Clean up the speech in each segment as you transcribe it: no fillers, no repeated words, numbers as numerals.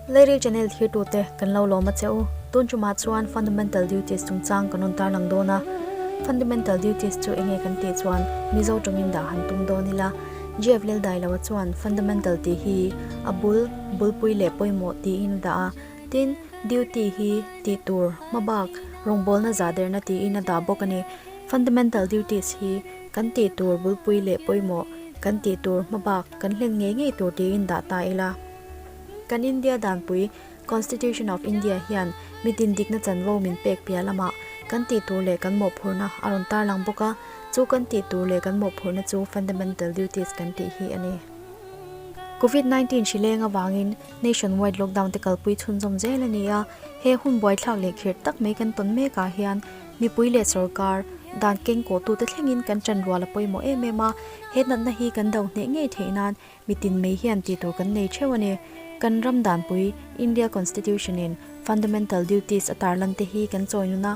Lady Channel thirtute kan lo lawm a che u. Tun tumah chuan Fundamental Duties chungchang kan rawn tarlang dawn a. Fundamental Duties chu enge kan tih chuan Mizo tawngin dah han tum dawn ila. GF Leldailo-a chuan Fundamental tih hi a bul, bulpui leh pawimawh tiin a dah a. Tin, Duty hi tih tur, hmabak, rawngbawlna zahderna tiin a dah bawk a ni. Fundamental Duties hi kan tih tur bulpui leh pawimawh, kan tih tur hmabak, kan hlen ngei ngei tur tiin dah ta ila. Kan India danpui, Constitution of India, hian mitin dikna chanvo min pek piah lamah kan tih tur leh kan mawhphurhna a rawn tarlang bawk a, chu kan tih tur leh kan mawhphurhna chu Fundamental Duties kan tih hi a ni. Covid 19 hri leng avangin Nation wide lockdown te kalpui chhunzawm zel a ni a, he hun buaithlak leh khirh tak mai kan tawn mekah hian mipui leh sorkar dan keng kawhtute thlengin kan ṭanrual a pawimawh em em a, he natna hi kan do hneh ngei theih nan Mitin mai hian tih tur kan nei theuh a ni. Kan ram danpui, India Constitution in Fundamental Duties a tarlan te hi kan chawi nun a,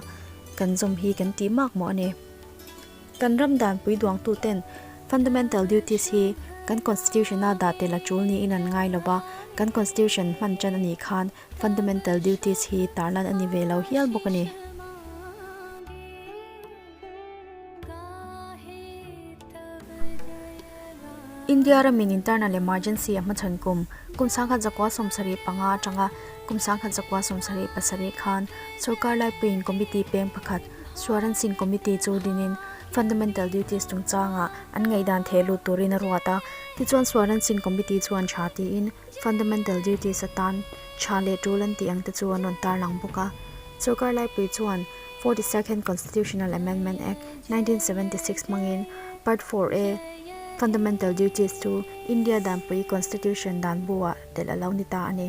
kan zawm hi kan tih mak mawh a ni. Kan ram danpui duangtu ten Fundamental Duties hi kan Constitution a dah tel a tul niin an ngai lo va, kan Constitution hman tan a nih khan Fundamental Duties hi tarlan a ni ve lo hial bawk a ni. India ramin internal emergency a hmachhawn kum, kum 1975 atanga kum 1977 khan sorkar laipuiin committee peng pakhat Swaran Singh Committee chu dinin fundamental duties chungchangah an ngaihdan theh lut turin a ruat a. Tichuan Swaran Singh Committee chuan tha tiin fundamental duties atan tha leh tul an tih ang te chu an rawn tarlang bawk a. Sorkar laipui chuan 42nd Constitutional Amendment Act, 1976 hmangin Part 4A, Fundamental Duties chu India Danpui Constitution dan bu-ah telh a lo ni ta a ni.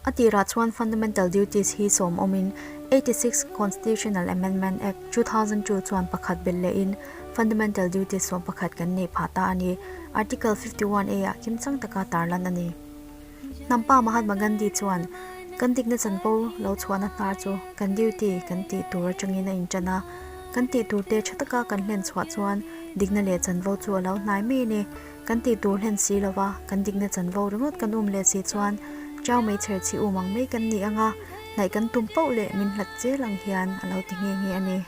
A tirah chuan Fundamental Duties hi sawm awmin 86th Constitutional Amendment Act, 2002 chuan pakhat belh lehin Fundamental Duties sawm pakhat kan neih phah ta a ni. Article 51 A ah kimchang taka tarlan a ni. Hnampa Mahatma Gandhi chuan, Kan dikna chanpo lo chhuahna hnar chu kan duty kan tih tur atangin a intan a, kan tih tur te tha taka kan hlen chhuah chuan dikna leh chanvo chu a lo hnai mai a ni. Kan tih tur hlen si lova kan dikna chanvo ringawt kan um leh si chuan chau mai chher chhi um ang mai kan ni ang a, hnaih kan tum pauh leh min hlat zel ang hian a lo ti nghe nghe a ni.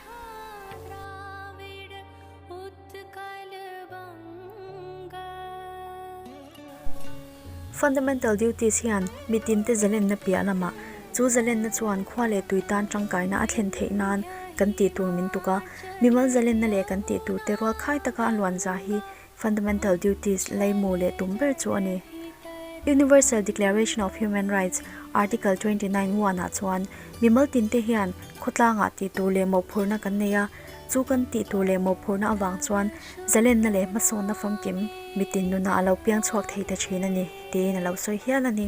Fundamental duties hian mitinte zalenna piah lamah chu zalenna chuan khua leh tui tan tangkaina a thlen theih nan kan tih tur min tuk a. Mimal zalenna leh kan tih tur te rual khai taka a luan za hi fundamental duties leimu leh tum ber chu a ni. Universal Declaration of Human Rights Article 29 1 ah chuan mimal tinte hian khawtlangah tih tur leh mawhphurhna kan nei a, Chu kan tih tur leh mawhphurhna avang chuan zalenna leh hmasawnna famkim mitin nunah a lo piang chhuak thei ta thin a ni, tiin a lo sawi hial a ni.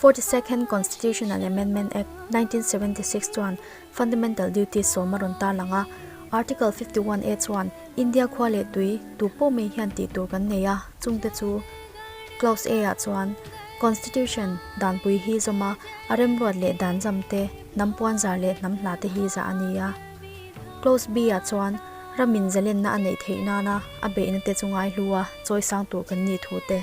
42nd Constitutional Amendment Act, 1976 chuan Fundamental Duties sawm a rawn tarlang a, Article 51 A chuan India khua leh tui tu pawh mai hian tih tur kan nei a, chungte chu Clause A ah chuan Constitution danpui hi zawm a, a remruat leh dan zam te, Hnam puanzar leh hnam hla te hi zah a ni a. Clause B ah chuan ramin zalenna a neih theih nana a beihna te chu ngai hlu a, chawi sang tur kan nih thu te.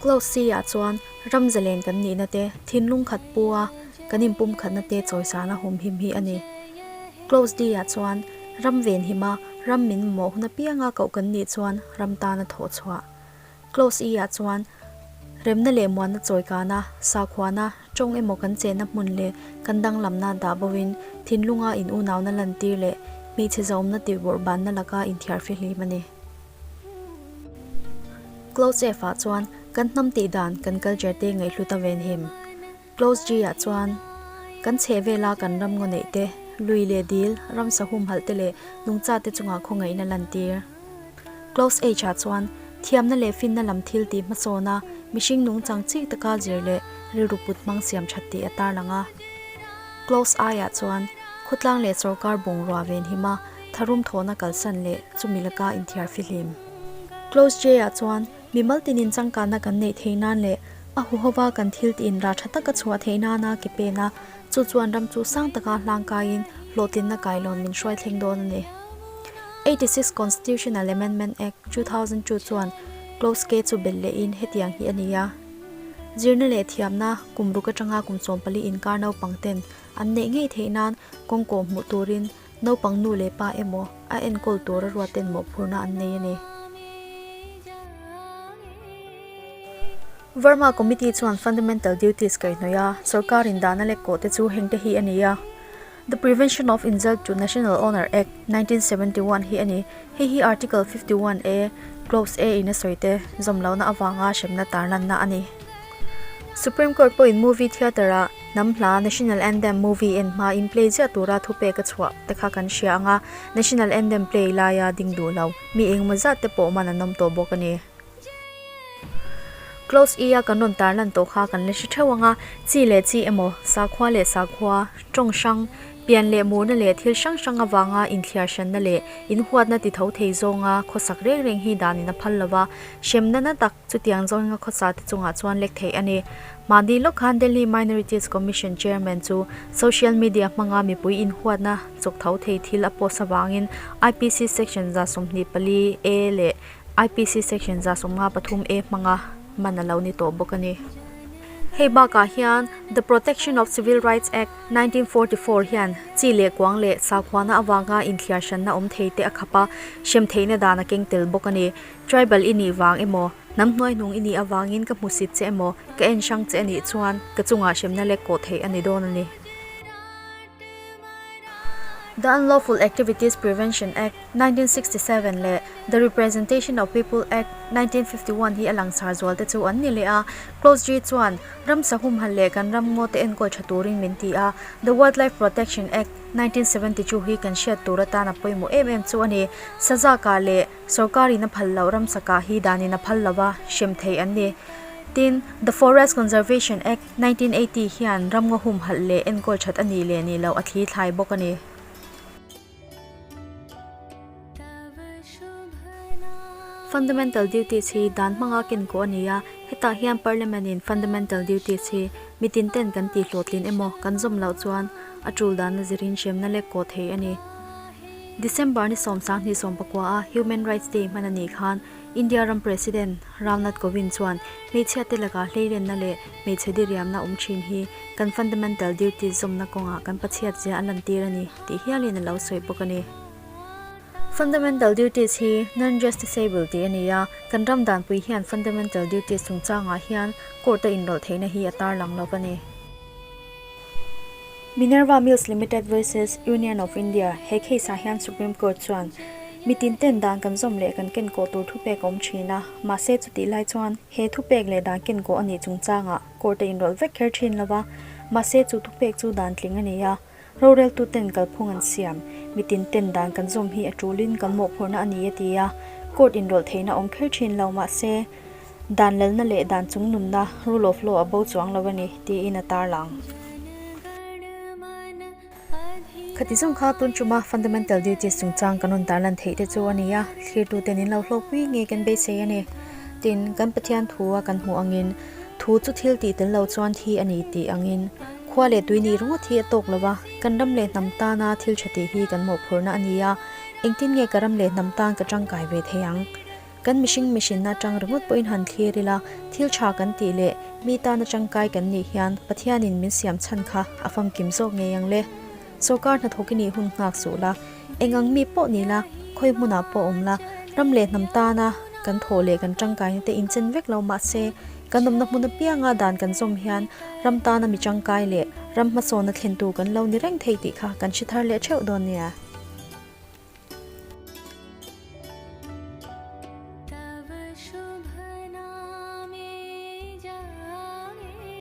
Clause C ah chuan ram zalen kan nihna te, thinlung khat pu a, kan inpum khatna te chawi sana humhim hi a ni. Clause D ah chuan ram venhim a, ram min mamawh hun apianga koh kan nih chuan ram tana thawh chhuah. Clause I ah chuan remna leh muanna chawikana, sakhuana, tawng emaw kan chenna hmun leh kan danglamna dah boin thinlunga in unauna lantir leh hmeichhe zaumna tih bawrhbanna laka inthiar fihlim a ni. Clause F ah chuan kan hnam tih dan kan culture te ngaihhlut a venhim. Clause G ah chuan kan chheh vela kan ram ngaw neih te, lui leh dil, ramsa humhalh te leh nungcha te chungah khawngaihna lantir. Clause H ah chuan thiamna leh finna lam thil tih hmasawna mihring nungchang chik taka zir leh rilru put hmang siam that tih a tarlang a. Clause I ah chuan khawtlang leh sorkar bungrua venhima tharum thawhna kalsan leh chumi laka inthiar fihlim. Clause J ah chuan Mimal tinin changkanna kan neih theih nan leh a huhova kan thil tiin rah tha taka chhuah theih nana ke pen a, chu chuan ram chu sang taka hlangkaiin hlawhtlinna kailawn min hruai thleng dawn a ni. 86 Constitutional Amendment Act, 2002 chuan Clause K chu belh lehin hetiang hi a ni a, Zirna leh thiamna kum ruk atanga kum 14 inkar naupang ten an neih ngei theih nan kawng kawh hmuh turin naupang nu leh pa emaw a enkawl tura ruat ten mawhphurhna an nei a ni. Verma Committee chuan Fundamental Duties kaihhnawih a, sorkarin dahna lek kawh te chu hengte hi a ni a. The Prevention of Insult to National Honour Act, 1971 hi a ni. Hei hi Article 51 A, Clause A in a sawi te zawm lohna avanga hremna tarlanna a ni. Supreme Court pawhin movie theatre ah hnam hla National Anthem movie en hma in play ziah tura thupek a chhuah te kha kan hria ang a, National Anthem play laia ding duh lo mi engemaw zat te pawh man an awm tawh bawk a ni. Clause I a kan rawn tarlan tawh kha kan la hre theuh ang a, chi leh chi emaw, sakhua leh sakhua, tawng hrang, pian leh murna leh thil hrang hrang avanga inthliar hranna leh inhuatna ti tho thei zawnga khawsak reng reng hi danin a phal lova, hremna na tak chutiang zawnga khawsa te chungah chuan lek theih a ni. Mahni lawk khan Delhi Minorities Commission Chairman chu social media hmanga mipui inhuatna chawk tho thei thil a post avangin IPC Section 124 A leh IPC Section 153 A hmanga man a lo ni tawh bawk a ni. Hei bakah hian The Protection of Civil Rights Act, 1944 hian chi leh kuang leh sakhuana avanga inthliar hranna awm thei te a khap a, hrem theihna dan a keng tel bawk a ni. Tribal i nih vang emaw, hnam hnuaihnung i nih avangin ka hmusit che emaw, ka en hrang che a nih chuan ka chungah hremna lek kawh theih a ni dawn a ni. The Unlawful Activities Prevention Act, 1967 leh The Representation of People Act, 1951 hi a langsar zual te chu an ni leh a. Clause G chuan ramsa humhalh leh kan ram ngaw te enkawl tha turin min ti a. The Wildlife Protection Act, 1972 hi kan hriat tur atan a pawimawh em em chu a ni. Saza kah leh Sorkarin a phal loh ramsa kah hi danin a phal lova hrem theih an ni. Tin, The Forest Conservation Act, 1980 hian ramngaw humhalh leh enkawl that a nih leh nih loh a thli thlai bawk a ni. Fundamental Duties hi dan hmanga kenkawh a ni a, hetah hian Parliament in Fundamental Duties hi mitin ten kan tih hlawhtlin emaw kan zawm loh chuan a tul dan a zirin hremna lek kawh thei a ni. December ni 29 a Human Rights Day hman a nih khan India ram President Ramnath Kovind chuan hmeichhiate lakah hleilenna leh hmeichhe diriamna awm thin hi kan fundamental duties zawmna kawngah kan pachhiat zia a lantir a ni tih hialin a lo sawi bawk a ni. Fundamental duties hi non-justiciable tih a ni a, kan ram danpui hian fundamental duties chungchangah hian court-a inrawlh theihna hi a tarlang lo a ni. Minerva Mills Limited vs Union of India, He case ah hian Supreme Court chuan mitin ten dan kan zawm leh kan kenkawh tur thupek a awm thin a, mahse chutih lai chuan he thupek leh dan kenkawh a nih chungchangah court a inrawlh vek kher thin lo va, mahse chu thupek chu dan tling a ni a, roreltu ten kalphung an siam, mitin ten dan kan zawm hi a tulin kan mawhphurhna a ni a ti a, court inrawlh theihna awm kher thin lo mahse Dan lalna leh dan chungnunna, rule of law, a bo chuang lo a ni, tiin a tarlang. Khati zawng kha tun tuma fundamental duties chungchang kan rawn tarlan theih te chu a ni a, thlirtuten in lo hlawkpui ngei kan beisei a ni. Tin, kan Pathian thu a kan hmuh angin, thu chu thil tih tel lo chuan thi a ni tih angin, khua leh tui nih ringawt hi a tawk lo va, kan ram leh hnam tana thil tha tih hi kan mawhphurhna a ni a, engtin nge ka ram leh hnam tan ka tangkai ve thei ang? Kan mihring mihrinna atang ringawt pawhin han thlir ila, thil tha kan tih leh mi tana tangkai kan nih hian Pathianin min siam chhan kha a famkim zawk ngei ang le. Sorkar hnathawk i nih hun nghak suh la, eng ang mi pawh ni la, khawi hmunah pawh awm la, ram leh hnam tana kan thawh leh kan tangkaina te inchen vek lo mahse, kan awmna hmun apianga dan kan zawm hian ram tana mi tangkai leh ram hmasawnna thlentu kan lo ni reng thei tih kha kan hre thar leh theuh dawn nia.